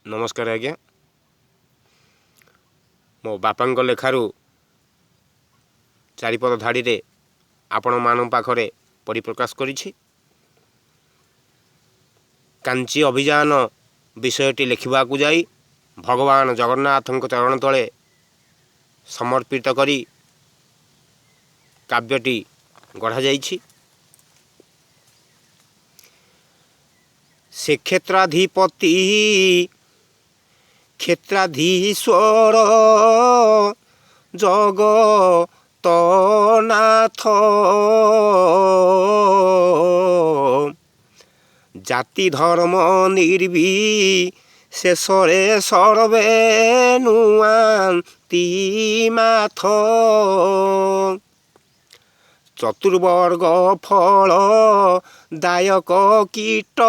ନମସ୍କାର ଆଜ୍ଞା। ମୋ ବାପାଙ୍କ ଲେଖାରୁ ଚାରିପଦ ଧାଡ଼ିରେ ଆପଣମାନଙ୍କ ପାଖରେ ପରିପ୍ରକାଶ କରିଛି। କାଞ୍ଚି ଅଭିଯାନ ବିଷୟଟି ଲେଖିବାକୁ ଯାଇ ଭଗବାନ ଜଗନ୍ନାଥଙ୍କ ଚରଣ ତଳେ ସମର୍ପିତ କରି କାବ୍ୟଟି ଗଢ଼ାଯାଇଛି। ସେ କ୍ଷେତ୍ରାଧିପତି କ୍ଷେତ୍ରାଧୀଶ୍ୱର ଜଗତନାଥ, ଜାତି ଧର୍ମ ନିର୍ବିଶେଷରେ ସର୍ବେ ନୁଆନ୍ତି ମାଥ। ଚତୁର୍ବର୍ଗ ଫଳ ଦାୟକ କୀଟ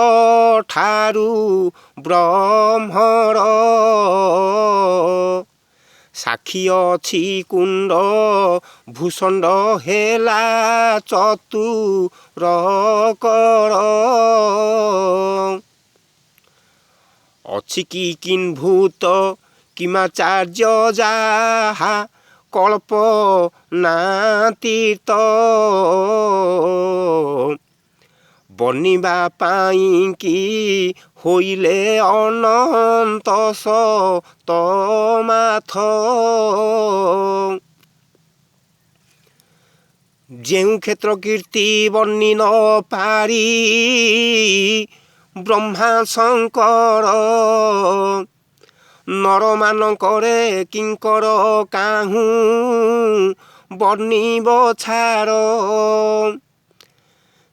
ଠାରୁ ବ୍ରହ୍ମର ସାକ୍ଷୀ ଅଛି କୁଣ୍ଡ ଭୂଷଣ୍ଡ ହେଲା ଚତୁରକର। ଅଛି କି କିମ୍ଭୂତ କିମାଚାର୍ଯ୍ୟ ଯାହା କଳ୍ପନାତୀତ, ବର୍ଣ୍ଣିବା ପାଇଁ କି ହୋଇଲେ ଅନନ୍ତ ଶତମାଥ। ଯେଉଁ କ୍ଷେତ୍ର କୀର୍ତ୍ତି ବର୍ଣ୍ଣି ନ ପାରି ବ୍ରହ୍ମା ଶଙ୍କର, ନରମାନଙ୍କରେ କିଙ୍କର କାହୁଁ ବର୍ଣ୍ଣିବ ଛାର।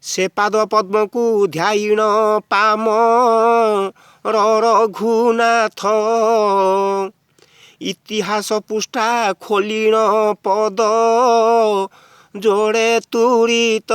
ସେ ପାଦ ପଦ୍ମକୁ ଧ୍ୟାୟିଣ ପାମର ରଘୁନାଥ, ଇତିହାସ ପୃଷ୍ଠା ଖୋଲିଣ ପଦ ଯୋଡ଼େ ତୁରିତ।